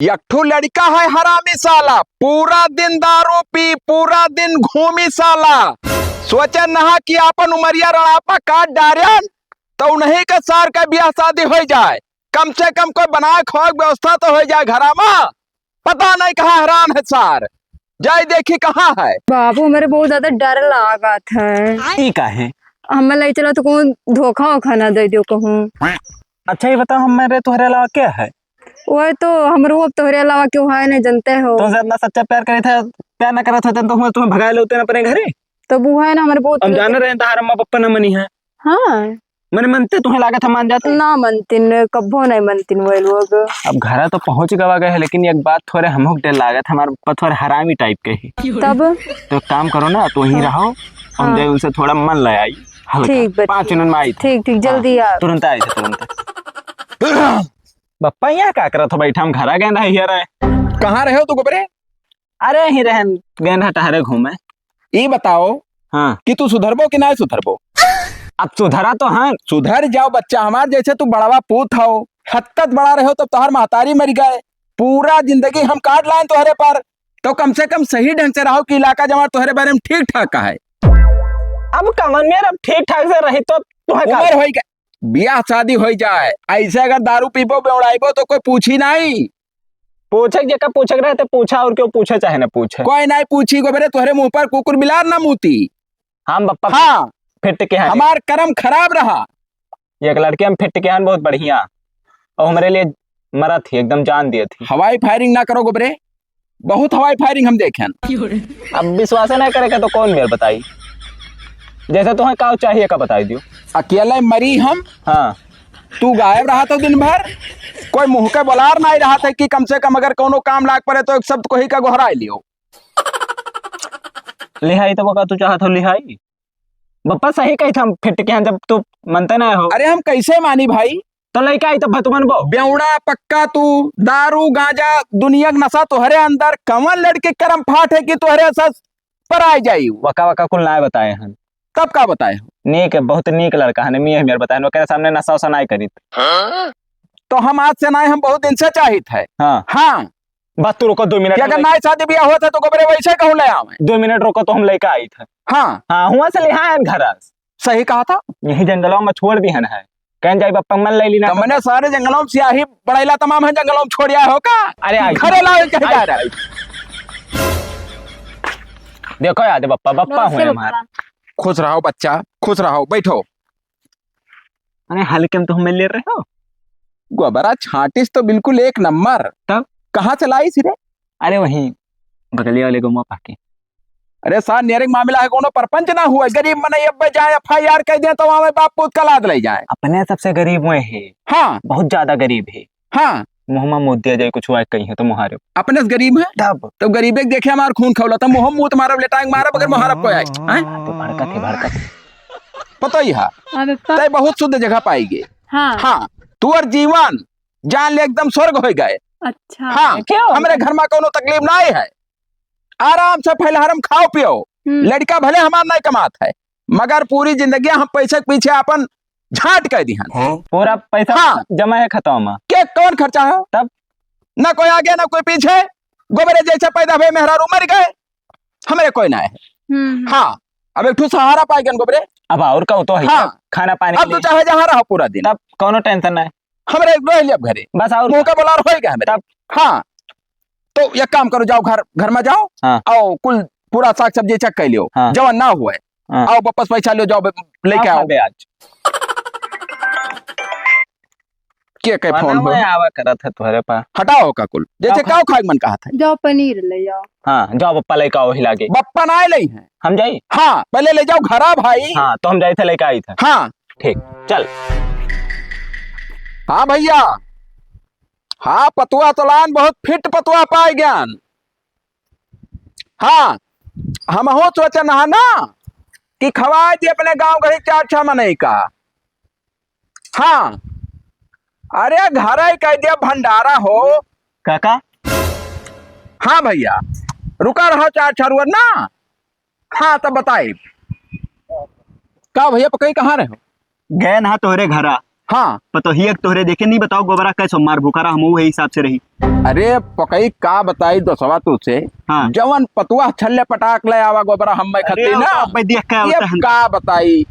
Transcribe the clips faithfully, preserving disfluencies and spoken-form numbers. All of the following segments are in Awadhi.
एक ठो लड़िका है हरामी साला, पूरा दिन दारू पी, पूरा दिन घूमी साला। सोचे नहा कि आपन उमरिया रड़ापा काट डारेन, तो उन्हीं के सार का बियाह शादी होइ जाए, कम से कम कोई बनाए खाए के व्यवस्था तो होइ जाए घरा मा। पता नहीं कहाँ हरान है सार, जाए देखी कहाँ है। बाबू, हमरे बहुत ज्यादा डर लागत है। ई काहे? हमें ले चलो तो कौन धोखा वोखा ना दे दियो कहूँ। अच्छा, ये बताओ, हमारे तोहरे अलावा क्या है? वही तो, हमरो अब तोहरे अलावा क्यों है, नहीं जानते हो। तुमसे इतना सच्चा प्यार करे थे, प्यार ना करत होते तो हम तुम्हें भगा लेते ना अपने घरे। तब वो है ना, हमारे बहुत हम जाने रहे, तहार अम्मा पप्पा ना मनी है। हाँ। मने मनते तुम्हें लागत है मान जाते? ना मनतिन, कब्बो नहीं मनतिन वो लोग। अब घरा तो पहुँच गवा गए हैं, लेकिन एक बात थोड़े हमहू के डर लागत, हमारे पप्पा थोड़े हरामी टाइप के ही। तब? तो एक काम करो ना, तो वहीं हाँ। रहो, हम हाँ। जाए उनसे थोड़ा मन ले आई, हल्का। ठीक बा, पाँच ठीक। मिनट में आई थे। ठीक, ठीक, जल्दी हाँ, आ। तुरंत आई थे, तुरंत। बप्पा, यहाँ का करत हो बैठा? हम घरा गए रहे, हिया रहे। कहाँ रहे हो तू, गोबरे? अरे, ही रहन गए रहे टहरे घूमे। ई बताओ हाँ। कि तू सुधरबो कि ना सुधरबो? अब सुधरा तो हाँ। सुधर जाओ बच्चा हमार, जैसे तू बड़वा पूत हो, हत्तत बड़ा रहे हो तब तोहर महतारी मर गए, पूरा जिंदगी हम काट लाएन तोहरे पर, तो कम से कम सही ढंग से रहो कि इलाका जमार तोहरे बारे में ठीक ठाक का है। अब कमन में अब ठीक ठाक से रही तो तुम्हें का उम्र होई गए, बियाह शादी होई जाए, ऐसे अगर दारू पीबो बेवड़ाइबो तो कोई पूछी नहीं। पूछे के जेका पूछे के रहे तो पूछा, और क्यों पूछे चाहे ना पूछे। कोई नहीं पूछी, गोबरे तोहरे मुंह पर कुकुर बिलार ना मूती। हम बप्पा हाँ। फिट के हैं। हमार करम खराब रहा। एक लड़के हम फिट के हैं बहुत बढ़िया, और हमारे लिए मरा थी, एकदम जान दिए थी। हवाई firing ना करो गोबरे, बहुत हवाई firing हम देखेन। अब विश्वास ना करे के तो कौन मेर बताई? जैसे तुम्हें का चाहिए का बताई दियो। अकेले मरी हम। हाँ। तू गायब रहा तो दिन भर, कोई मुंह के बोलार नहीं रहा था कि कम से कम अगर कोनो काम लाग पड़े तो एक शब्द कोही का गोहराई लियो। लिहाई तो का तू चाहत हो लिहाई? बप्पा सही कही था, हम फिट के हैं जब तू मनते ना हो। अरे हम कैसे मानी भाई? तो लइका आई तो भतुमन बो। बेवड़ा पक्का तू, दारू गांजा दुनिया के नशा तोहरे अंदर, कवन लड़के करम फाट है कि तोहरे सस पर आ जाई? वका वका कुल ना बताए हन। तब का बताए हो? नीक, बहुत नीक लड़का है, मियाँ मेर बताए, ओकरे सामने नशा वशा ना करीत। तो हम आज से ना, हम बहुत दिन से चाहित है। हाँ। हाँ। बस तू रुको दो मिनट, कि अगर हम ना शादी ब्याह होता तो गोबरे वैसे कहूँ ले आवे। दो मिनट रुको तो हम लइका आई था। हाँ। हाँ, हुआ से लिहा है घर। सही कहा था। यही जंगलवा में छोड़ दिहन है। कहन जाई बप्पा मन ले ली ना तो तो। मैंने सारे जंगलों में सियाही बड़ैला तमाम है, जंगलों में छोड़ आए हो का? अरे आई। घरे लाओ कहीं जा आई, रहा है। आई। देखो याद बप्पा, बप्पा नमस्ते हुए हमारे। बप्पा। खुश रहो बच्चा, खुश रहो, बैठो। अरे हल्के में तो हमें ले रहे हो। गोबरा छाटिस तो बिल्कुल एक नंबर। तब? कहाँ चलाइस रे? अरे वहीं बगलिया वाले गौवा पाके। अरे सार, नियरे के मामला है, कोनो परपंच ना हुआ, गरीब मनई अब्बे जाए, F I R कह दे तो वहाँ बाप पूत कलाद ले जाए। अपने सबसे गरीब हुए है। हाँ। बहुत ज्यादा गरीब है। हाँ। मुँह मा मूत दिया जाए, कुछ हुआ कहीं है तो मुहारे। अपने से गरीब है? तब। तो गरीबे के देखे हमार खून खौला, तब मुँह मूत मारब, लेटांग मारब, अगर मुहारब कोई आए। हैं? तो भड़कत है, भड़कत है। पता ही है। अरे तो तय बहुत शुद्ध जगह पाई गए। हाँ। हाँ, तोर जीवन जान ले एकदम स्वर्ग हो गए। अच्छा। हाँ, क्यों? हमरे घर मा कोनो तकलीफ ना है, आराम से फैलहरम खाओ पियो। हम्म। लड़का भले हमार नहीं कमात है, मगर पूरी जिंदगी हम पैसे के पीछे अपन झांट कर दिहन। पूरा पैसा हाँ। जमा है खाता मा। के कौन खर्चा है? तब? ना कोई आगे ना कोई पीछे, गोबरे जैसे पैदा हुए मेहरारू मर गए, हमरे कोई ना है। हम्म। हाँ, अब एक ठो सहारा पाए गन गोबरे। अब और का हो तो है, हाँ। खाना पानी अब के तो लिए। चाहे जहाँ रहो पूरा दिन। तब कौनो tension ना है। हमरे एक रह लिया घरे। बस और मुँह का बोलार होई गया हमरे। तब? हाँ। तो एक काम करो, जाओ घर, घर मा जाओ। हाँ। आओ कुल पूरा साग सब्जी check कर लियो। हाँ। जवन ना हुए। हाँ। आओ वापस पैसा लियो, जाओ बे-, लेके का आओ। खाबे आज? के के फोन हो? मैं आवा करत है तोहरे पा। हटाओ का कुल। जैसे का खाए के मन कहत है? जाओ पनीर ले जाओ। हाँ, जाओ बप्पा लेके आओ ही लागे। बप्पा ना ले हैं। हम जाई? हाँ, पहले ले जाओ घरा भाई। हाँ, तो हम जाई थे लेके आई थे। हाँ। ठीक, चल। हाँ भैया। हाँ, पतुआ तो लान बहुत fit पतुआ पाए ज्ञान। हाँ, हमहू सोचन हा ना कि खवाए दे अपने गाँव घरे चार छह मनई का। हाँ, अरे घर ही कह दिया भंडारा हो। काका? हाँ भैया, रुका रहो चार छरुअर ना। हाँ, तब बताई। का भैया, पकई कहाँ रहे हो? गए ना तोहरे घरा। हाँ। पतोहिया के तोहरे देखे नहीं, बताओ, गोबरा कै सोमवार भूखा रहा, हम वही हिसाब से रही। अरे पकई, का बताई दोसवा तू से, हाँ। जवन पतुआ छल्ले पटाक ले आवा गोबरा हम मैं अरे, खत्ती ना। अब देख के ये आवता है। का बताई,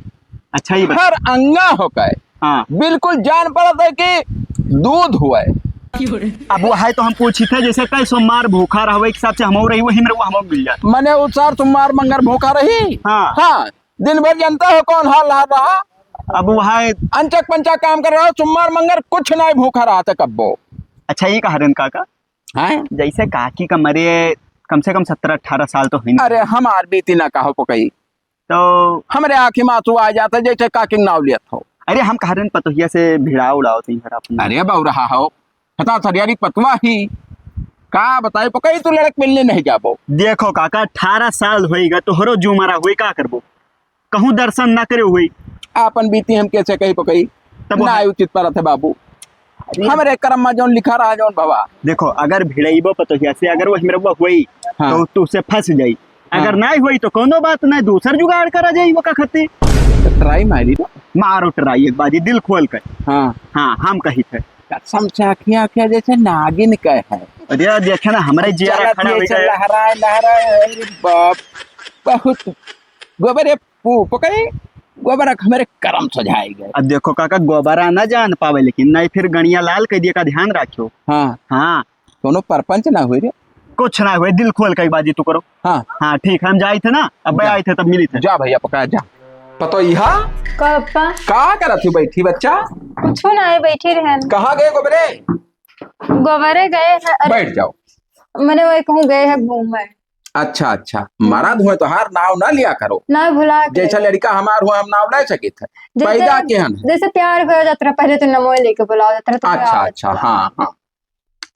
अच्छा, ये बता। हर अंगा हो गए। हाँ। बिल्कुल जान पड़त है कि दूध हुआ है। अब वो है तो हम पूछी थे, जैसे कल सोमवार भूखा रहवे के हिसाब से हम रही, वही में रहुआ हम मिल जाए। मने उ सार सोमवार मंगर भूखा रही। हाँ। हाँ, दिन भर जनता हो कौन हाल हाल रहा। अब वो है। अंचक पंचक काम कर रहा, सोमवार मंगर कुछ नहीं भूखा रहा था कब्बो। अच्छा, ये कहा रहे काका, हैं? जैसे काकी का मरे कम से कम सत्रह अठारह साल तो हुई। अरे हमार बीती ना कहो पकई। तो हमरे आँखी में आंसू आ जाता जैसे काकी के नाव लियत हो। अरे हम कहा रहे पतोहिया से भिड़ाव उड़ाव थी यार अपना। अरे बउरहा हो, फटा सरियारी पतवा ही। का बताई पकई, तू लड़क मिलने नहीं जाबो। देखो काका, अठारह साल होई गा, तोहरो जू मरा हुई, का करबो? कहूँ दर्शन ना करे हुई। आपन बीती हम कैसे कही पकई? तब ना वहाँ उचित परत है बाबू। अरे। हमरे करम में जौन लिखा रहा, जौन भवा। देखो, अगर भिड़इबो पतोहिया से, अगर वो हिमरवा हुई, हाँ। तो तू से फंस जाई। अगर हाँ। नाई हुई, तो कोनो बात नाई, दूसर जुगाड़ करा जाई, वो का खत्ती। तो try मारी ना। मारो try एक बाजी, दिल खोल कर। हाँ। हाँ, हम कही थे। कसम से आँखियाँ, आँखियाँ जैसे नागिन का है। अरे, देखे ना, हमरे जियारा चलत खड़ा ये हो चल गया। लहराए, लहराए, अरे बाप, बहुत गोबर है। पू-, पकई, गोबरा के हमरे करम सजाए गए। अब देखो काका, गोबरा ना जान पावे, लेकिन नहीं फिर गणिया लाल कह दिए का ध्यान रखियो। हाँ। हाँ। कोनो परपंच ना हुई रे। कुछ ना हुए, दिल खोल के बाजी तू करो। हाँ। हाँ, ठीक है, हम जाए थे ना, अब जा। आए थे तब मिली थे। जा भैया, पका जा। पतोहिया, का पप्पा? का करत हो बैठी बच्चा? कुछ ना है, बैठी रहन। कहाँ गए गोबरे? गोबरे गए हैं, अरे। बैठ जाओ। मने वही कहूँ गए हैं घूमे। अच्छा, अच्छा। हम्म। मरद हुए तोहार नाव ना लिया करो। ना भुला के। जैसा लड़का हमार हुआ, हम नाव ले सकित है। जैसे, पैदा के हन। जैसे प्यार हो जात रहा, पहले तो नमोए लेके बुलाओ जात रहा, तो अच्छा, आवत अच्छा, रहा। हाँ, हाँ।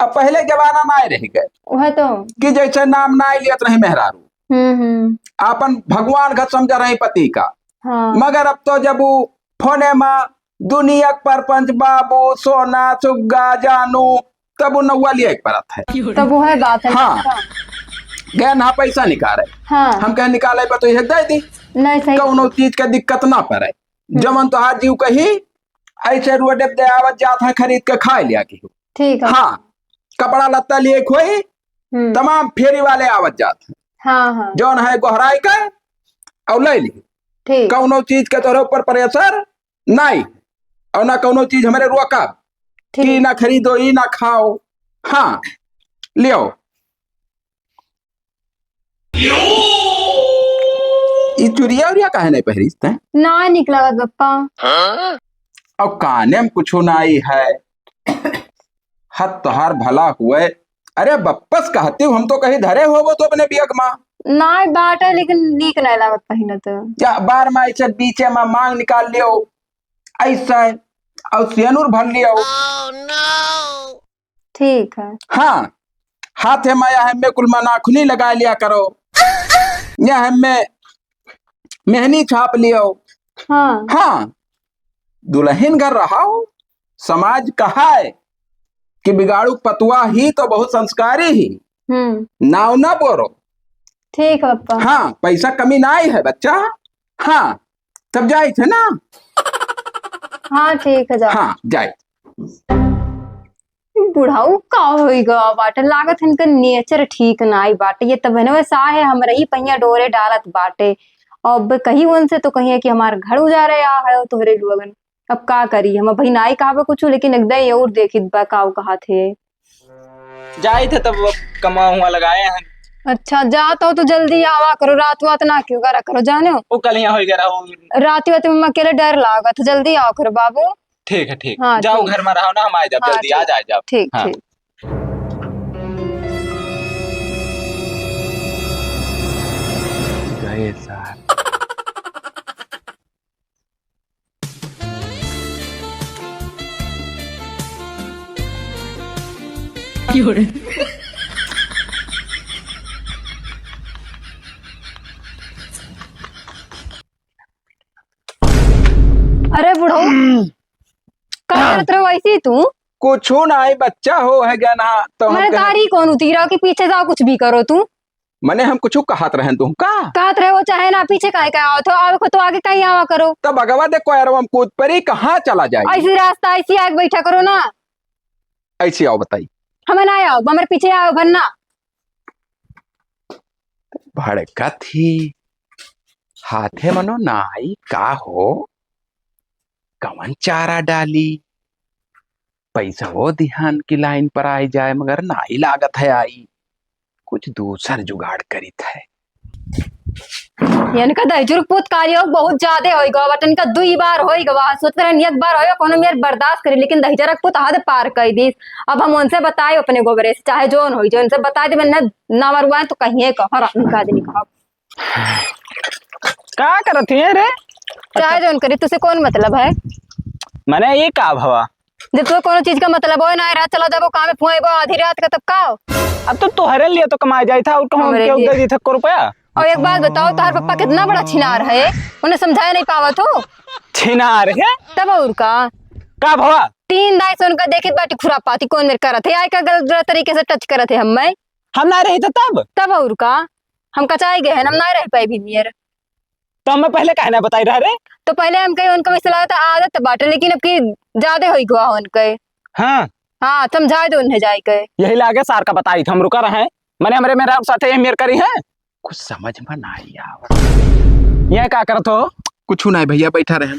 अब पहले जमाना ना रह गए। वह तो। कि जैसे नाम ना लियत रही मेहरारू। हम्म, हम्म। आपन भगवान का समझ रही पति का। हाँ। मगर अब तो जब वो फोने मा दुनिया के परपंच बाबू, सोना, सुग्गा, जानू, तब वो नौवा लिया एक परत है। तब वो है बात है। हाँ। गए ना पैसा निकाले। हाँ। हम कहे निकाले पर तो ये दे दी। नहीं सही। कौनो चीज का दिक्कत ना पड़े। हम्म। जमन तोहार जीव कही, ऐसे रोडे पे दे आवत जात है, खरीद के खाए लिया की। ठीक है। हाँ। कपड़ा लत्ता लिए खोई, हम्म। तमाम फेरी वाले आवत जात है। हाँ, हाँ। जौन है गोहराई के, और ले ली। ठीक। कौनो चीज के तोरे ऊपर pressure नाई, और ना कौनो चीज हमरे रोकब ठीक। कि ना खरीदो, ई ना खाओ। हाँ, लियो। ई चुरिया उरिया काहे नहीं पहिरिस तैं? ना निकला बप्पा। और काने में कुछो नाई है। हद तोहार भला हुए। अरे बप्पस कहती हूँ, हम तो कहीं धरे होबो तो अपने बियक माँ। नाई बाटे, लेकिन नीक नहीं लागत पहिनत। या बार में ऐसे बीचे में मांग निकाल लियो, ऐसे, और सेनुर भर लियो। ठीक है। हाँ, हाथे में या हमें कुल मनाखुनी लगा लिया करो, या हमें मेहनी छाप लियो। हाँ। हाँ, दुल्हन घर रहाओ, समाज कहाए कि बिगाड़ू पतुआ ही तो बहुत संस्कारी ही। हम्म। नाव ना बोरो। ठीक है पप्पा। हाँ, पैसा कमी नाई है बच्चा। हाँ, तब जाए थे ना। हाँ, ठीक है, जाओ। हाँ, जाए। बुढ़ाऊ का होई गवा बाटे, लागत है इनका nature ठीक नाई बाटे। ये तब है ना वैसा है, हमरा ही पहिया डोरे डालत बाटे। अब कही उनसे तो कहिए कि हमार घर उजारे आ है तोहरे लोगन। अब का करी, हम भाई नाई कहबे कुछ, लेकिन एकदम ये और देखित बा का कहा थे। जाई थे तब कमा हुआ लगाए हैं। अच्छा, जा तो तू जल्दी आवा करो, रात वात ना क्यों करा करो, जाने हो? वो कल यहाँ हो गया रहा। रात वात में अकेले डर लागत, जल्दी आवा करो बाबू। ठीक है, ठीक। हाँ, जाओ, ठीक। घर में रहो ना, हम आए जाओ, हाँ, जल्दी आ ठीक। जाए जाओ। ठीक, हाँ। ठीक। गए साहब। अरे बुढ़ऊ, का करत रहो ऐसे ही तू? कुछ ना, आई बच्चा हो है गया ना, तो हम मैं कहे तारी कौन उतीरा के पीछे जाओ, कुछ भी करो तू। मने हम कुछ कहत रहन तुमका? कहत रहे हो चाहे ना, पीछे काहे का आवत हो? आवे को तो आगे कहीं आवा करो। तब अगवा दे कोयरवा में कूद परी, कहाँ चला जाए? ऐसी रास्ता, ऐसी आग बैठा करो ना। ऐसी आओ बताई। हमें ना आओ, हमारे पीछे आओ भरना। भड़कत ही हाथे मनो नाई का हो, कवन चारा डाली? पैसा वो दिहान की लाइन पर आई जाए, मगर नाई लागत है आई। कुछ दूसर जुगाड़ करित है। इनका दहिजर क पूत का योग बहुत ज्यादा होई गवा, but इनका दुई बार होई गवा। सोच रहन एक बार होई, कोनो मेर बर्दाश्त करी, लेकिन दहिजर क पूत हद पार कर दीस। अब हम उनसे बताए अपने गोबरे से, चाहे जोन होई, जो उनसे बताए दे, मैंने ना मरवाए तो कहिए कहो, राम का आदमी कहो। का करत है रे? चाहे जोन करी, तुसे कौन मतलब है? मने ये का भवा? जब तो कोनो चीज का मतलब होए ना, रात चला जाबो, काम में फुआइबो आधी रात का, तब का हो? अब तो तोहरे लिए तो कमाए जाई था, और कहूँ हमरे केहू लिए। दे दी था को रुपया? और एक बात बताओ, तोहर पप्पा कितना बड़ा छिनार है, उन्हें समझाए नहीं पावत हो। छिनार है? तब और का? का भवा? तीन दाई से उनका देखित बाटी खुरापाती, कौन मेर करत है, आय का गलत गलत तरीके से touch करत है हमें। हम ना रही तो तब? तब और का? हम कचाई गए हैं, हम ना रह पाए भी मेर। तो हमें पहले काहे ना बताई रहा रे? तो पहले हम कही उनका वैसे लागत आदत बाटे, लेकिन अब की ज्यादा होई गवा उनके। हाँ। हाँ, समझाए दो उन्हें जाए के। यही लागे सार का बताई थे, हम रुका रहे। मने हमरे मेहरारू साथे यही मेर करी है। कुछ समझ में ना आई आवत। ये का करत हो? कुछ नहीं भैया, बैठा रहे।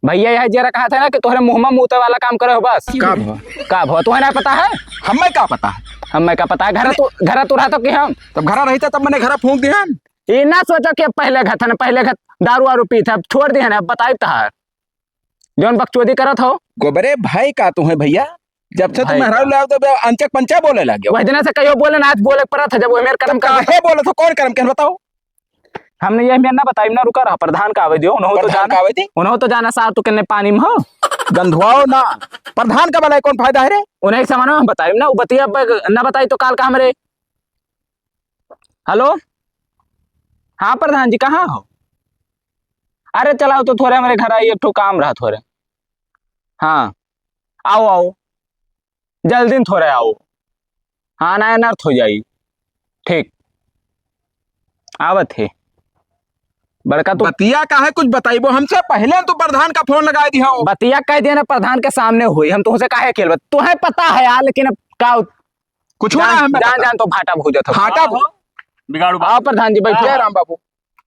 भैया यह जरा कहा था ना कि तोहरे मुँह में मूते वाला काम करे हो बस। का भवा? का भवा, तुम्हें ना पता है? हमें का पता है? हमें का पता है? घर तू, घर तू रहता कि हम? तब घर रहता तब मैंने घर फूंक दिया। ये ना सोचो कि अब पहले घत है ना, पहले घत दारू वारू पीत है, अब छोड़ दिए हैं, अब बताई तहार। जौन बकचोदी करत हो। गोबरे भाई का तू है भैया? जब से तू भाई मेहरारू का। ले आओ तो बे-, अंचक पंचा बोले लगे। वह दिन से कहियो बोले ना, आज बोले पड़ा था जब वो मेरे कदम तब का काहे बोले तो कौन करम के बताओ? हमने ये मेर ना बताई ना, रुका रहा, प्रधान का आवे दियो, उन्हों तो प्रधान जाना, का आवे दी? उन्हों तो जाना सार तू किन्ने पानी में हो। गंधुआओ ना, प्रधान का भला कौन फायदा है रे? उन्हें समझ में बताई ना, वो बतिया ब-, ना बताई तो काल का हमरे। हेलो, हाँ प्रधान जी, कहाँ हो? अरे चलाओ तो थोड़े हमरे घर आई, एक ठो काम रहा थोड़े। हाँ, आओ, आओ, जल्दी न थोड़े आओ। हाँ, ना अनर्थ हो जाई। ठीक, आवत है। बड़का तू बतिया का है, कुछ बताइबो हमसे, पहले तू प्रधान का फोन लगाए दिया हो। बतिया कह दिया ना, प्रधान के सामने हुई, हम तुमसे काहे खेलबे? तुम्हें पता है यार, लेकिन अब का कुछ ना जान, हमें जान, पता। जान तो भाटा भूजत हो। भाटा भू- बिगाड़ू बाबू। आओ प्रधान जी, बैठिए। जय राम बाबू।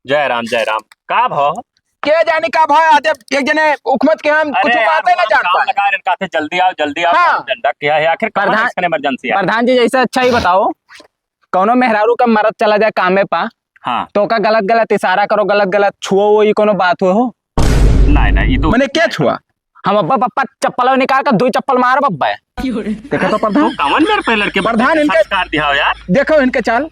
जय राम, जय राम। का भाव? के जानी का भाव, आज एक जने उखमत के हम अरे कुछ यार, बातें ना हम जान काम पाए। लगा रहे, कहते जल्दी आओ, जल्दी आओ, हाँ। बहुत झंझट किया है, आखिर कहाँ प्रधान, ऐसन emergency है? प्रधान जी, जैसे अच्छा ही बताओ, कौनो मेहरारू का मरद चला जाए कामे पा, हाँ। तो का गलत गलत इशारा करो, गलत गलत छुओ, वो ये कौनो बात हो? नहीं, नहीं, ये तो मने क्या छुआ? हम अब्बा पप्पा चप्पल निकाल कर दो चप्पल मार बब्बा। देखा तो प्रधान? तू कवन मेर पे लड़के प्रधान इनके संस्कार दिया हो यार? देखो इनके चाल।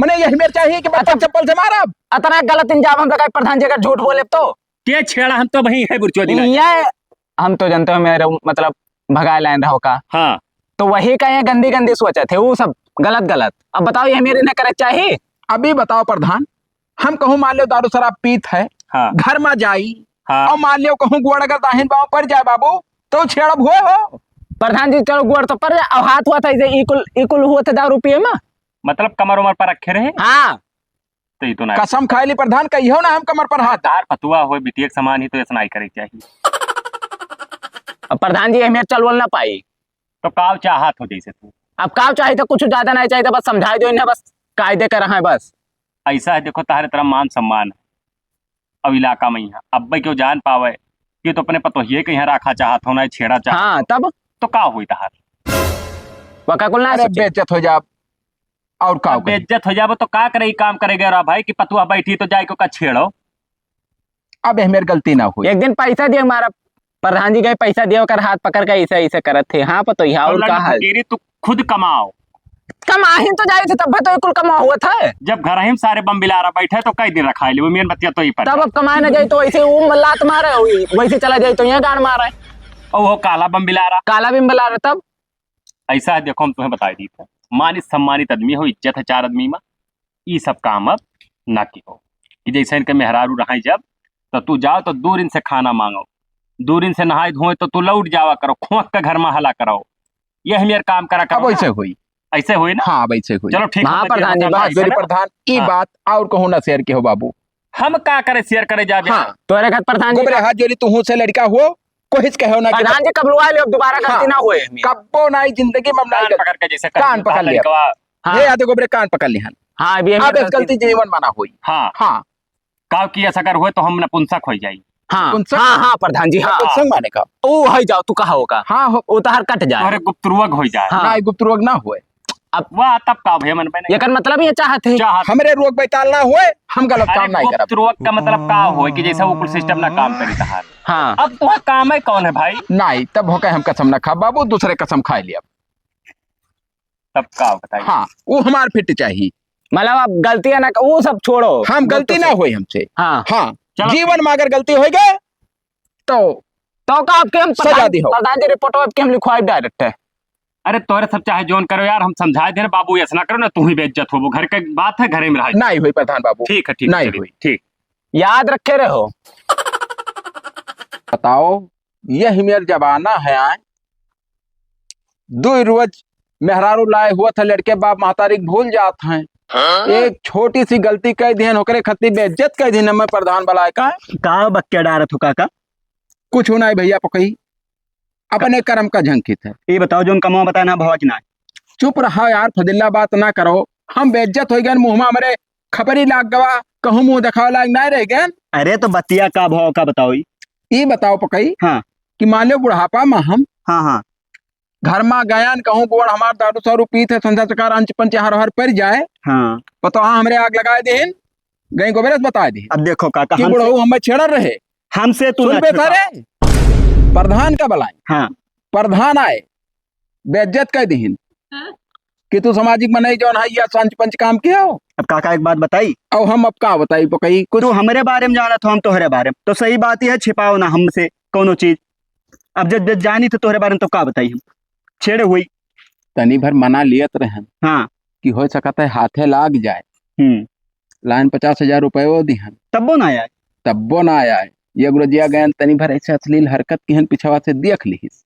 मने यही मेर चाहिए कि बच्चा अच्छा। चप्पल से मारा। अतना गलत इंजाम हम लगाए प्रधान जी अगर झूठ बोले तो। के छेड़ा हम तो वही है बुरचोदी ना। ये हम तो जानते हो मेरे मतलब भगाए लाइन रहो का। हाँ। तो वही का ये गंदी गंदी सोचे थे वो सब गलत गलत। अब बताओ ये मेरे ना करे चाहिए? अभी बताओ प्रधान, हम कहूँ मान लो दारू शराब पीत है, हाँ। घर में जाई, हाँ। और मान लो कहूँ गोड़ अगर दाहिन बाँव पड़ जाए बाबू, तो छेड़ब हुए हो? प्रधान जी, चलो गोड़ तो पड़ जाए, और हाथ हुआ था इसे इकुल, इकुल हुआ था दारू पिए में। मतलब कमर उमर पर रखे रहे? हाँ। तो ये तो ना कसम खाए ली प्रधान, कहियो ना हम कमर पर हाथ। तार पतुआ हो, बिटिया के समान ही तो ऐसा नहीं करे के चाहिए। अब प्रधान जी, हमें चलवल ना पाई। तो काव चाहत हो जैसे तू? अब काव चाहिए तो कुछ ज्यादा नहीं चाहिए, बस समझाई दो इन्हें, बस कायदे कर रहा है बस। ऐसा है, देखो, तारे तरह मान सम्मान है। अब इलाका में यहाँ अब्बे क्यों जान पावे, ये तो अपने पतोहिए के यहाँ रखा चाहत हो, ना छेड़ा चाहत हाँ, हो। तब? तो का हुई तहार? वका कुल ना अरे, सोचे। बेइज्जत हो जा, और का अब करी? बेइज्जत हो जाबो तो का करे, ई काम करे गए रहा भाई कि पतुआ बैठी तो जाए को का छेड़ो। अब ये मेर गलती ना हुई। एक दिन पैसा दिए हमारा प्रधान जी गए, पैसा दिए, ओकर हाथ पकड़ के ऐसे, ऐसे करत थे। हाँ, पतोहिया, और और लड़का का हाल? फकीरी, तू खुद कमाओ। कमाहिन तो जाए थे, तब तो कुल कमा हुआ था। जब घर ही में सारे बम बिलारा बैठे, तो कई दिन रखा ले, वो मेन बतिया तो ही पर तब अब कमाए ना जाए, तो वैसे वो लात मारे, वैसे चला जाए, तो यहाँ गाड़ मारे। और वो काला बम बिलारा। काला बम बिलारा, तब? ऐसा है, देखो, हम तुम्हें बताई दी थे, मानित सम्मानित आदमी हो, इज्जत है चार आदमी में, ई सब काम अब ना की हो। कि जैसे इनके मेहरारू रहे जब, तो तू जाओ तो दूर इनसे खाना मांगो, दूर इनसे नहाए धोए, तो तू लौट जावा करो, खोंक के घर में हला करो। ये हम यार काम करा करो अब ना। ऐसे हुई। ऐसे होई ना? हाँ, वैसे होई। चलो ठीक है, हाँ, प्रधान जी, बस। हाथ जोड़ी प्रधान, ई हाँ। बात और कहूँ ना share के हो बाबू। हम का करे share करे जाबे? हाँ। तोरे घर प्रधान जी गोबरे का हाथ जोड़ी, तू हूँ से लड़का हो, कोहिच कहो ना कि प्रधान जी, कब लुआ लियो, दोबारा गलती हाँ। ना होए। कब्बो ना, जिंदगी में हम ना कान गलती। पकड़ के जैसे कान पकड़ लिया। लड़कवा। हाँ। हे आते गोबरे कान पकड़ लिहन। हाँ, अभी हमें अब गलती गलती जीवन मना होई। हाँ। हाँ। काव की ऐसा कर हुए तो हम नपुंसक हो जाई। हाँ, नपुंसक? हाँ, हाँ, प्रधान जी, हाँ। नपुंसक माने का? ओ, है जाओ, तू कहा होगा? हाँ, हो। ओ तो हर कट जाए। तोहरे गुप्त रोग हो जाए। हाँ। ना, गुप्त रोग ना होए। अब वाह, तब का भैया मन में नहीं। एकर मतलब ये चाहत है। चाहत। हमरे रोग बैताल ना होए, हम गलत अरे, काम नहीं गुप्त करब। रोग का मतलब का होए कि जैसे वो कुल system ना काम करी तहार। हाँ। अब तुहार काम है कौन है भाई? नहीं, तब होके हम कसम ना खा बाबू, दूसरे कसम खा लिया। तब का बताई? हाँ, वो हमार फिट चाही। मतलब, अब गलतियां ना, वो सब छोड़ो। हम वो गलती तो ना होई हमसे। हाँ। हाँ, चलो। जीवन में अगर गलती होई गए, तो तो का आपके हम सजा प्रधान, दी हो। प्रधान जी, report आपके हम लिखवाई direct है। अरे, तोरे सब चाहे जोन करो यार, हम समझाए दे रहे बाबू, ऐसा ना करो ना, तू ही बेइज्जत होबो। घर के बात है, घरे में रह। नहीं होई प्रधान बाबू। ठीक है, ठीक है, नहीं चलिए, होई। ठीक। याद रखे रहो। बताओ, यही मेर जमाना है आए। दुई रोज मेहरारू लाए हुआ था, लड़के बाप महतारी के भूल जात हैं। हाँ? एक छोटी सी गलती कह दिहन, ओकरे खातिर बेइज्जत कह दिहन, मैं प्रधान बलाए का। का बक्के डारत हो काका? कुछ नहीं भैया पकई, अपने कर्म का झंकित है। ये बताओ, जोन कमवा बताए ना भवा कि ना? चुप रहो यार, फदिल्ला बात ना करो। हम बेइज्जत हो गए, मुँह में हमरे खपरी लाग गवा, कहूँ मुँह देखावे लायक ना रह गए। अरे तो बतिया का भाव का बताओ ई? ई बताओ पकई हाँ। कि मान लो बुढ़ापा में हम हाँ, हाँ। घर में गयन कहूँ गोड़ हमार दारू सारू पीत है, संध्या सकार अंच पंच हर हर पड़ जाए। हाँ। पतो हाँ हमरे आग लगाए देहिन, गई गोबरे से बताए देहिन। अब देखो काका, कि हमसे बुढ़ऊ हमें छेड़ल रहे। हमसे तू सुन ना पे छेड़ा। सारे, प्रधान का बलाई। हाँ। प्रधान आए, बेइज्जत कर दिहिन हाँ। कि तू सामाजिक मनई जौन है या संच पंच काम किया हो। अब काका एक बात बताई। अब हम अब का बताई पकई कुछ। तू हमरे बारे में जानत हो, हम तोहरे बारे में। तो सही बात यह है, छिपाओ ना हमसे कौनो चीज। अब जब, जब जानी तो तोहरे बारे में तो का बताई हम। छेड़े हुई। तनी भर मना लियत रहन हाँ। कि हो सकत है हाथे लाग जाए। हम्म। लाइन पचास हजार रुपये वो दिहन। तब्बो ना आए। तब्बो ना आए। ये गुरुजिया गयन तनी भर ऐसे अश्लील हरकत किहन पिछवा से देख लिहिस।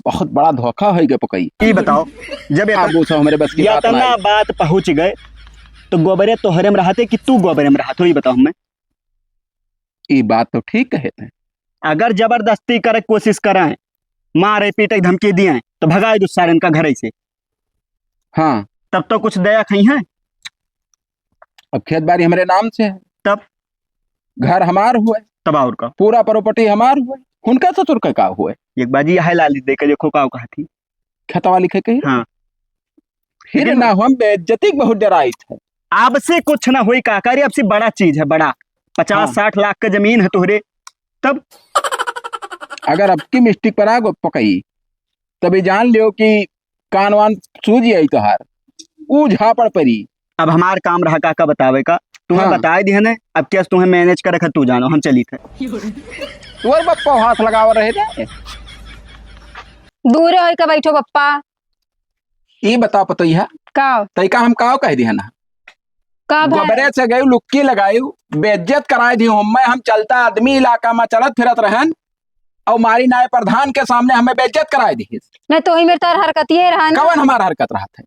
बहुत बड़ा धोखा होई गए पकई। ई बताओ, जब अब एतना, वो सब हमरे बस की बात ना इतना आई। बात पहुँच गए, तो गोबरे तोहरे में रहते कि तू गोबरे में रहत हो, ई बताओ हमें। ई बात तो ठीक कहे थे। अगर जबरदस्ती करे के कोशिश करें, मारे पीटे के धमकी दिए, तो भगाए दो सारन का घर से। हाँ। तब तो कुछ दया खई है। अब खेत बारी हमरे नाम से है। तब? घर हमार हुए। तब और का? पूरा property हमार हुए। उनका ससुर का का हुए? एक बाजी यह लाली दे के देखो का कहा थी। खेतवा लिखे के? हाँ। फिर लेकिन ना हम बेइज्जती के बहुत डराई थे। आपसे कुछ ना होई काका रे, आपसे बड़ा चीज है, बड़ा। पचास हाँ। साठ लाख का जमीन है तोहरे। तब? अगर आपकी mistake पर आ गो पकई, तभी जान लियो कि कान वान सूज जाई तोहार, ऊ झापड़ परी। अब हमार काम रहा काका बतावे का, तुम्हें हाँ। बताए दिए ने, अब कैसे तुम्हें manage करे के तू जानो, हम चली थे। तोर बप्पा हाथ लगाव रहे रे। दूर होई के बैठो बप्पा। ई बता पतोहिया, का? तई का हम काव कह दिया ना? का भाई? गोबरे से गई लुक्की लगाई, बेइज्जत कराए दी हूँ मैं। हम चलता आदमी इलाका में चलत फिरत रहन, और मारी नाय प्रधान के सामने हमें बेइज्जत कराए दी। नहीं तो ही मेरे तार हरकत ये रहा ना। कवन हमार हरकत रहत है?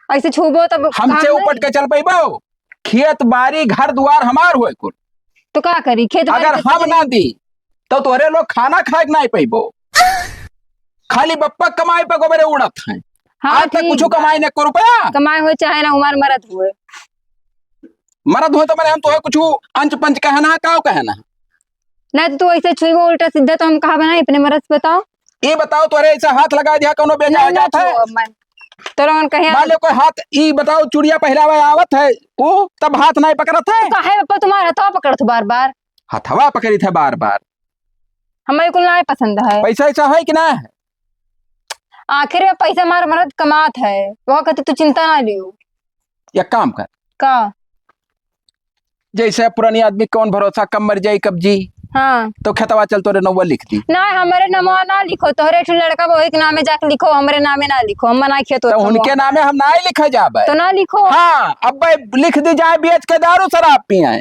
ऐसे छूबो तब हमसे काम उपट नहीं। के चल पैबो? खेत बारी घर दुआर हमार होए कुल। तो का करी? खेत बारी अगर के हम कुछ ना दी तो तोरे लोग खाना खाए के नहीं पैबो। खाली बप्पा कमाई पे गोबरे उड़त हैं। हाँ, आज तक ठीक कुछ बा। कमाई ने एको रुपया। कमाए हुए चाहे ना हमार मरद हुए। मरद हुए तो मैंने हम तोहे कुछ अंच पंच कहना है, काव कहना है? नहीं तो तू ऐसे छुईबो उल्टा सीधा तो हम कहा बनाई अपने मरद से बताओ। ये बताओ तोरे ऐसा हाथ लगा दिया कोनो बेजा नहीं, हो नहीं जात है? छुओ, मैं तो लोगन कहीं मान लो कोई हाथ, ई बताओ चुड़िया पहरावे आवत है, वो तब हाथ नहीं पकड़त है? तो काहे बप्पा तुम्हारा हथवा पकड़त हो बार बार? हथवा पकड़ी थे बार बार। हमें कुल नहीं पसंद है। पैसा ऐसा है कि ना है? आखिर में पैसा मार मरद कमात है, वह कहते तू चिंता ना लियो। एक काम कर। का? जैसे पुरानी आदमी कौन भरोसा, कब मर जाई, कब जी। हाँ। तो खेतवा चल तोरे नौवा लिख दी। ना, हमरे नमवा ना लिखो, तोहरे एक ठो लड़का बहू के नामे जाके लिखो, हमरे नामे ना लिखो, हम ना खेत तो होत उनके नमवा। नामे हम ना ही लिखे जाबे। तो ना लिखो। हाँ, अब भाई लिख दी जाए बेच के दारू शराब पिए,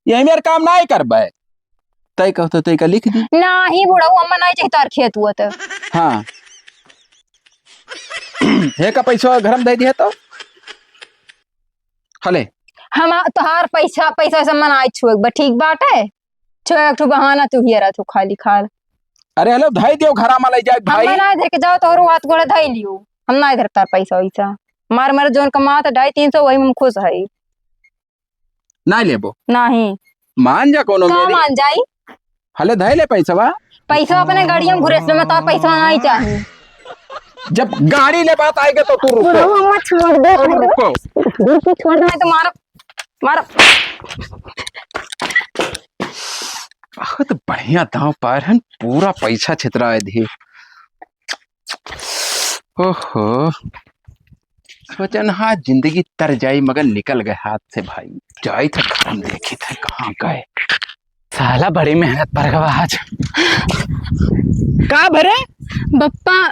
यही मेरे काम ना ही करबे। तय कहते तय का लिख दी। ना ही बुढ़ऊ, हम ना ही चाहे तोहर खेत हुआ तो। हाँ। हे का पैसा घर में दे दिया तो? हले। हम तोहार पैसा, पैसा से मन आई छुए बा, ठीक बाटे? छुए एक ठो बहाना तू हियरा तू खाली खाल। अरे हले, धई दियो घरा में ले जाए हम भाई। ना धर के जाओ, तोहरो हाथ गोड़े धई लियो। हम ना धर तार पैसा वैसा। मार मार जोन कमात ढाई तीन सौ, वही में खुश है। नाहीं लेबो? नाहीं। मान जा कोनो का मेरी। मान जाई? हले धइले पैसवा। पैसा अपने गाड़िया में घुरेस ले, मैं तोर पैसा नाहीं चाही। जब गाड़ी ले बात आएगा तो तू रुको। बुढ़ऊ, मत छोड़ दे। रुको। रुको, छोड़ दे, मैं तो मारो, मारो। बहुत बढ़िया दांव पार हन, पूरा पैसा छितराए दिए। ओहो, सोचन हा जिंदगी तर जाई, मगर निकल गए हाथ से भाई। जाई तो घर में देखी थे कहाँ गए। साला बड़ी मेहनत पर गवा आज। का भरे? बप्पा।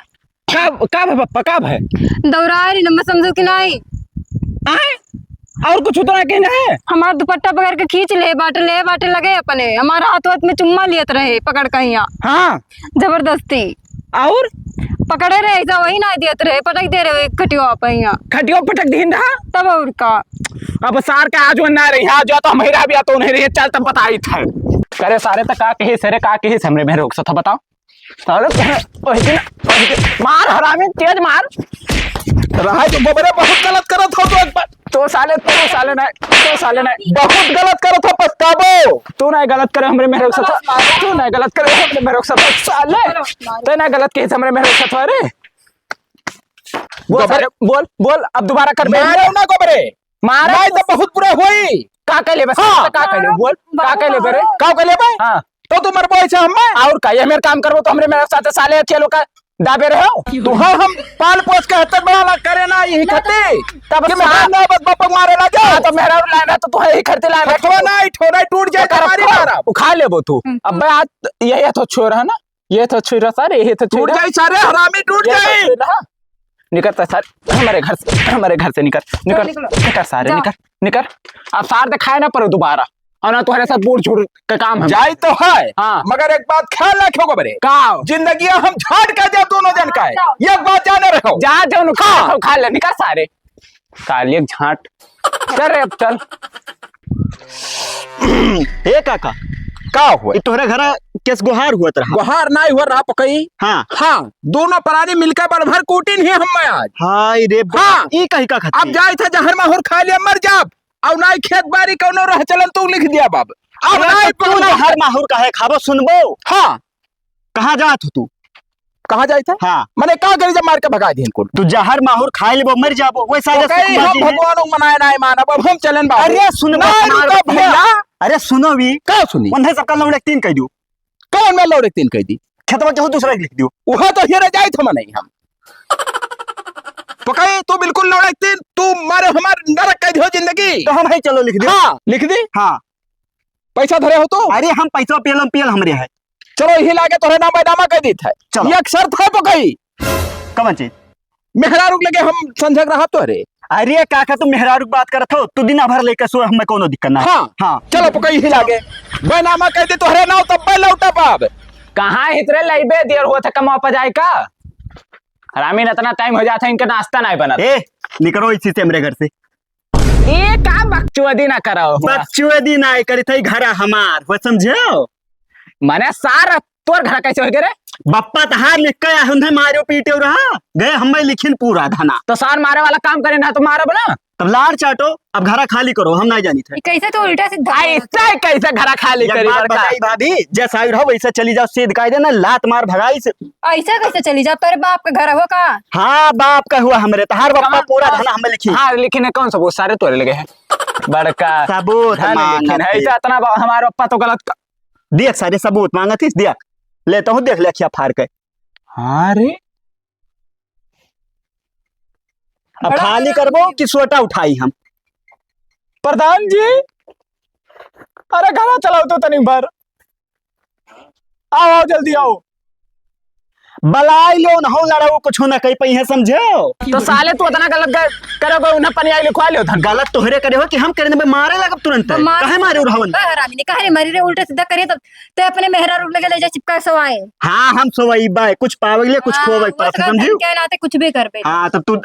का, का भे बप्पा, का भे? दौरा रही न, मैं समझो कि नाहीं। आए? और कुछ तो ना कहना है? हमार दुपट्टा पकड़ के खींच ले बाटे, ले बाटे लगे अपने। हमार हाथ वाथ में चुम्मा लियत रहे, पकड़ के हियाँ। हाँ। जबरदस्ती। और? पकड़े रहे, ऐसा वही ना दियत रहे, पटक दे रहे खटिया पे हियाँ। खटिया पटक दीन रहा? तब और का? अब सार का आज वो ना रही, आज जो तो मेहरा भी आतो नहीं रही, चल तब बताई था। करे सारे तो का कही, सरे का कही, हमरे में रोक सा था, बताओ। साले, ओही दिन, ओही दिन, मार हरामी, तेज मार। रहा जो गोबरे बहुत गलत करत हो तो एक बार। तो साले, तो साले नहीं, तो साले नहीं। बहुत गलत करत हो, पछताबो। तू नहीं गलत करे, हमरे मेहरे के साथ। तू नहीं गलत करे, हमरे मेहरे के साथ। साले, तू नहीं गलत कही, हमरे मेहरे के साथ, अरे। बोल गोबरे। साले, बोल, बोल, अब दोबारा कर बे। मारो ना गोबरे। मारा नहीं तो तो बहुत बुरा होई। का कहले बस? हाँ। का कहले? बोल, का कहले बे रे? का कहले बे? हाँ। तो तू मरबो ऐसे हमें? और का? ये मेरे काम करबो तो हमरे मेरे साथ साले अच्छे लोग का दाबे रहे हो? तो हाँ, हम पाल पोस के हत्ते बड़ा ना करे ना यही खाते। तब कि मैं साथ ना बस बापक मारे ना जाओ। हाँ, तो मेरा लाना तो तू है ही खरते लाना। हथवा ना, ठोरा टूट जाए तो मारी मारा। उखा लेबो तू। हम्म। अब मैं आज यही तो छोरा है ना? ये तो छुरा सारे, ये तो टूट छुरा। जाई सारे, हरामी टूट ये तो जाई। छुरा। निकर तो सारे, हमारे घर से, हमारे घर से निकर, निकर, निकलो। निकर सारे, जाओ। निकर, निकर। अब सार दिखाए ना पड़ो दोबारा, और ना तुम्हारे साथ बूढ़ झूठ का काम है। जाई तो है, हाँ। मगर एक बात ख्याल रखो गोबरे। का? जिंदगी हम झाड़ के जाब दोनों जन का है। जाओ। एक बात जाने रहो। जा, जाओ, नु खा, हाँ। खा, खा ले, निकर सारे। कालियक झांट। चल रे, अब चल। ए काका, का हुआ? ई तोहरे घरा केस गोहार हुअत रहा? गोहार नाई हुआ रहा पकई। हाँ। हाँ, दोनों प्राणी मिलके बड़ भर कूटिन ही हम आज। हाय रे बाप, हाँ। ई कही का खातिर? अब जाई था जहर माहुर खा लिया, मर जाब। और नाई खेत बारी कौनो रह चलन तू लिख दिया बाब। अब अरे नाई तो तू पकड़ा। जहर माहुर काहे खाबो, सुनबो? हाँ। कहाँ जात हो तू? कहाँ जाइत है? हाँ। मने का करी जब मार के भगा दिहन कुल? तू जहर माहुर खाए लेबो, मर जाबो। वैसा तो जैसे कहीं कुमार हम जी ने भगवान को मनाए ना मानब, अब हम चलन बाबू। अरे सुन ना, बा, हमार रुका बा, भैया। अरे सुनो भी। का सुनी? उन्हें सबका लौड़े तीन कह दियो। कौन मैं लौड़े तीन कह दी? खेतवा केहू दूसरा के लिख दियो। वह तो हीरे जाइत हम नहीं हम। तो कहीं तू बिल्कुल लौड़े तीन, तू मारे हमार नरक कह दियो जिंदगी। तो हम है चलो लिख दियो। हाँ, लिख दी। हाँ। पैसा धरे हो तो? अरे हम पैसा पेलम पेल हमरे है। चलो, यही लागे तोहरे नाम बैनामा कह दीत है। चलो। ये एक शर्त है पकई। कवन चीज? मेहरारू के लगे हम संझक रहा तोहरे। अरे काका, तू मेहरारू की बात करत हो, तू दिन भर लेके सो, हमें कोनो दिक्कत ना है। हाँ। हाँ। चलो पकई यही लागे। बैनामा कह दे तोहरे नाम तब बै लौटा पाब। कहाँ हितरे लइबे, देर होत है कमाओ पजाए का। हरामी ने इतना टाइम हो जाता है, इनके नाश्ता नहीं बनत। ए, निकरो इसी से हमरे घर से। ए का बकचोदी ना करो। बकचोदी ना करी थई, घरा हमार, वो समझो? मने सार तोर घर कैसे हो गए रे? बप्पा तहार लिख के आए, उन्हें मारो पीटे रहा, गए हमें लिखिन पूरा धना। तो सार मारे वाला काम करे ना तो मारब ना। तब लार चाटो, अब घरा खाली करो, हम नहीं जानी थे। ये कैसे तो उल्टा सीधा आ, इससे कैसे घरा खाली एक करी बात बड़का? बताई भाभी, जैसा आई रहो वैसा चली जाओ, सीध कायदे ना लात मार भगाई से। ऐसा कैसे चली जाओ? तेरे बाप का घर हो का? हाँ, बाप का हुआ हमरे, तहार बापा कहाँ? पूरा कहाँ? धन हम लिखी। हाँ, लिखी ने कौन सबूत सारे तोरे लगे हैं? बड़का सबूत धन मांगत लिखी है। है। इतना बा-, हमार बापा तो गलत क- देख सारे सबूत मांगत हिस, देख। ले तो देख ले अखिया फाड़ के। हाँ रे। अब बड़ा खाली बड़ा करबो कि सोटा उठाई हम? प्रधान जी, अरे घरा चलाओ तो तनी भर। आओ, आओ, जल्दी आओ। बलाई लो न हो लड़ाऊ, कुछ ना कही पइहे, समझेउ? तो साले तू अतना गलत ग-, करोगे, उन्हें पनियाई लिखवा लो धन। गलत तोहरे करे हो कि हम करे, मारे लगब तुरंत। तो मार काहे मारे उड़ावन? ए हरामी ने काहे रे मारी रे, उल्टे सीधा करे तो ते अपने मेहरा रूप लगे ले जा चिपका सवाए। हाँ, हम सोवई बाय, कुछ पावे ले, कुछ हाँ, खोवे वो पर, तो समझियो? क्या लाते कुछ भी कर बे। हाँ, तब तू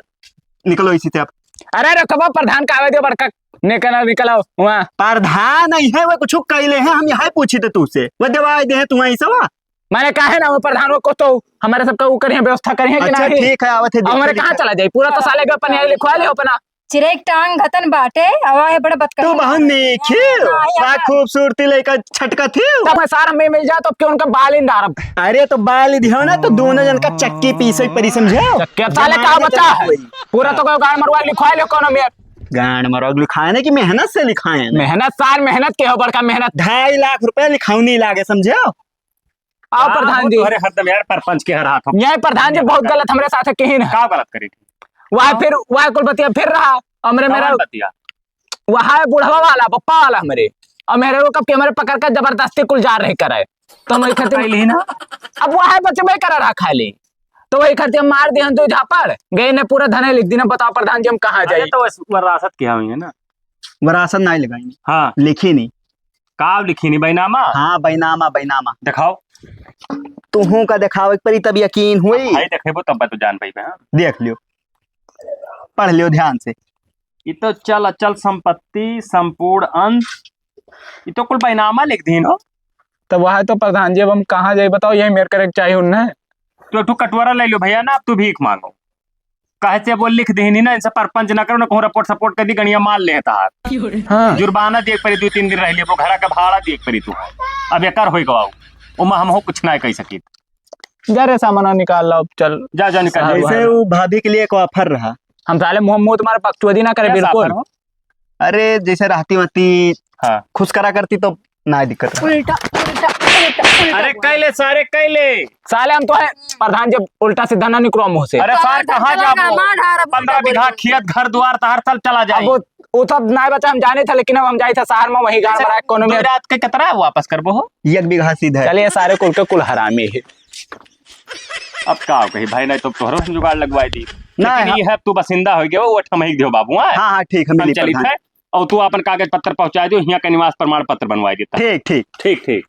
निकलो इसी से आप। अरे रखबा प्रधान का आवे दे बड़का, निकल, निकल आओ वहाँ। प्रधान नहीं है, वो कुछ कैले हैं, हम यहाँ पूछी थे तुझसे, वो दवाई दे तू वहीं से वा। माने काहे ना वो प्रधान वो को तो हमारे सबका वो करिए, व्यवस्था करिए कि अच्छा, नहीं? ठीक है, आवत है, अब हमारे देखते कहाँ हैं। चला जाए? पूरा तो साले के अपन यहाँ लिखवा ले अपना। चिरे एक टांग घतन बाटे, आवा है बड़ा बदकश। तू बहुत नीक है, नहीं, नहीं, बा नहीं। खूबसूरती लइका छटका थी। तब मैं सार हमें मिल जाए तो क्यों उनका बाल ही डारब? अरे तो बाल ही दिहो ना, तो दोनों जन का चक्की पीसे परी, समझे? चक्की, अब साले का जमाना बता। चलत होई। पूरा तो कोई गांड मरवा लिखवा ले कोनो में। गांड मरवा लिखाए ना कि मेहनत से लिखाए ना? मेहनत सार मेहनत के हो, बड़का मेहनत। ढाई लाख रुपया लिखावनी लागे, समझे? आओ हाँ, प्रधान वो जी। तोहरे हरदम यार परपंच के हर हाथ हो। न्याय प्रधान जी बहुत गलत हमरे साथ किहिन है। का गलत करी थी? वह हाँ। फिर वह कुल बतिया फिर रहा। हमरे कौन मेरा बतिया? वह है बुढ़वा वाला, पप्पा वाला हमरे। और मेरे को कब के हमरे पकड़ के जबरदस्ती कुल जा रहे करे। तो हम वही खातिर कैली ना। अब वह है बचबे कर रहा खाली। तो वही खातिर मार दिहन तू झापड़। गए ने पूरा धने लिख दीना, बताओ प्रधान जी हम कहाँ अरे जाई? तो वस-, वरासत के हुई है ना। वरासत नहीं लगाई। हाँ। लिखी नहीं। का लिखी नहीं, बैनामा? हाँ, बैनामा, बैनामा। दिखाओ। तुहू का दिखावे के परी, तब यकीन हुई। भाई देखेबो तब तो जान पाइबे, हाँ। देख लियो, पढ़ लियो ध्यान से। ई तो चल अचल संपत्ति, संपूर्ण अंश, ई तो कुल बैनामा लिख दीन हो। तब वह तो प्रधान जी, अब हम कहाँ जाई बताओ, यही मेर करे के चाहिए उन्हें। तो एक ठो कटोरा ले लो भैया ना, अब तू भीख मांगो। काहे से वो लिख दीनी ना, इनसे परपंच ना करो ना, कहूँ रिपोर्ट सपोर्ट कर दी, गणिया मार ले तहार। हाँ। जुर्माना दिए परी, दो तीन दिन रह लिए, वो घरा का भाड़ा दिए परी तू। अब एकर होई गवाऊ, ओमा हम हो कुछ ना कह सकी। जा रे सामान निकाल लाओ, चल। जा, जा, निकाल, जा। जैसे वो भाभी के लिए एक ऑफर रहा। हम साले मुंह, मुंह तुम्हारे बकचोदी ना करे, क्या बिल्कुल। ऑफर हो? अरे, जैसे रहती वहती हाँ। खुश करा करती तो ना दिक्कत रहा। उल्टा, उल्टा, उल्टा, उल्टा अरे, बोल। कैले सारे, कैले। साले हम तो है प्रधान जी, उल्टा सीधा ना निकलो मुंह से। अरे, तो सार, कहाँ जाबो? मार ढारा, उल्टा पंद्रह बीघा बोल। खेत, घर दुआर, तहार तल चला जाई। अब वो, वो सब ना बचा, हम जाने था, लेकिन अब हम जाए थे शहर में, वही गांव अच्छा, बड़ा कोनो दो में। रात के कितना वापस करबो हो? एक बीघा सीधा है। चलिए, सारे कुल के कुल हरामी है। अब का कही भाई, नहीं तो तोहरो हम जुगाड़ लगवाई दी। नहीं, लेकिन हाँ। ये है, तू बसिंदा हो गया, वो ठमही दियो बाबू, हाँ? हाँ, हाँ, ठीक, हम हम मिली चली प्रधान। थे, और तू अपन कागज पत्र पहुंचा दियो, यहाँ का निवास प्रमाण पत्र बनवाई देता। ठीक, ठीक। ठीक, ठीक।